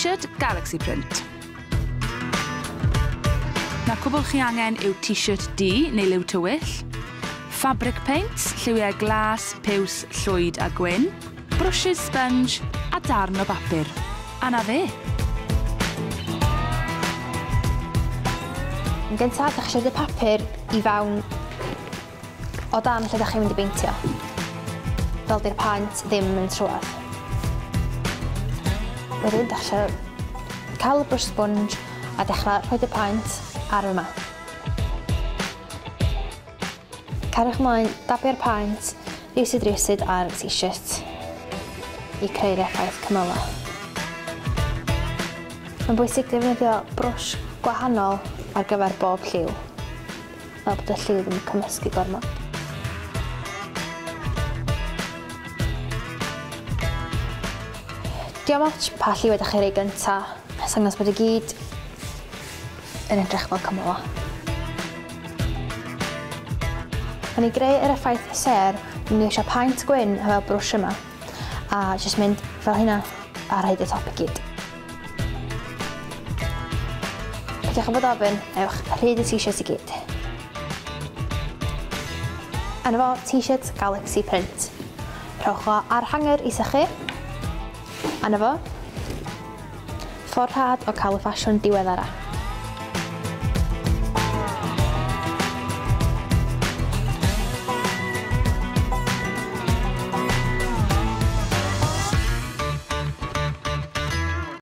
T-shirt Galaxy Print. Na cwbl chi angen yw t-shirt du neu liw tywyll, fabric paints, lliwiau glas, piws, llwyd a gwyn, brwsys sponge a darn o bapur. A 'na fe! Yn gyntaf, dach chi isio rhoid y papur i fewn o dan lle dach chi'n mynd i beintio. Fel 'di'r paent ddim yn mynd trwodd. Wedyn dach chi isio cael y brwsh sponge a dechra rhoid y paent ar yma. Cariwch mlaen, dabio'r paent rywsut rywsut ar y t-shirt i creu'r effaith cymylau. Mae'n bwysig defnyddio brwsh gwahanol ar gyfer bob lliw, fel bod y lliw ddim yn cymysgu gormod. Diolch ots pa lliw ydych chi'n rhoi gynta, sangos bod i gyd yn edrych fel cymylau. O'n i greu yr effaith sêr, o'n i eisiau paent gwyn fel brwsh yma, a jyst mynd fel hynna ar hyd y top i gyd. Peidiwch â bod ofyn, ewch ar hyd y t-shirt i gyd. A 'na fo, t-shirt Galaxy Print. Rhowch o ar hanger i sychu. A 'na fo. Ffordd rhad o cael y ffasiwn diweddara.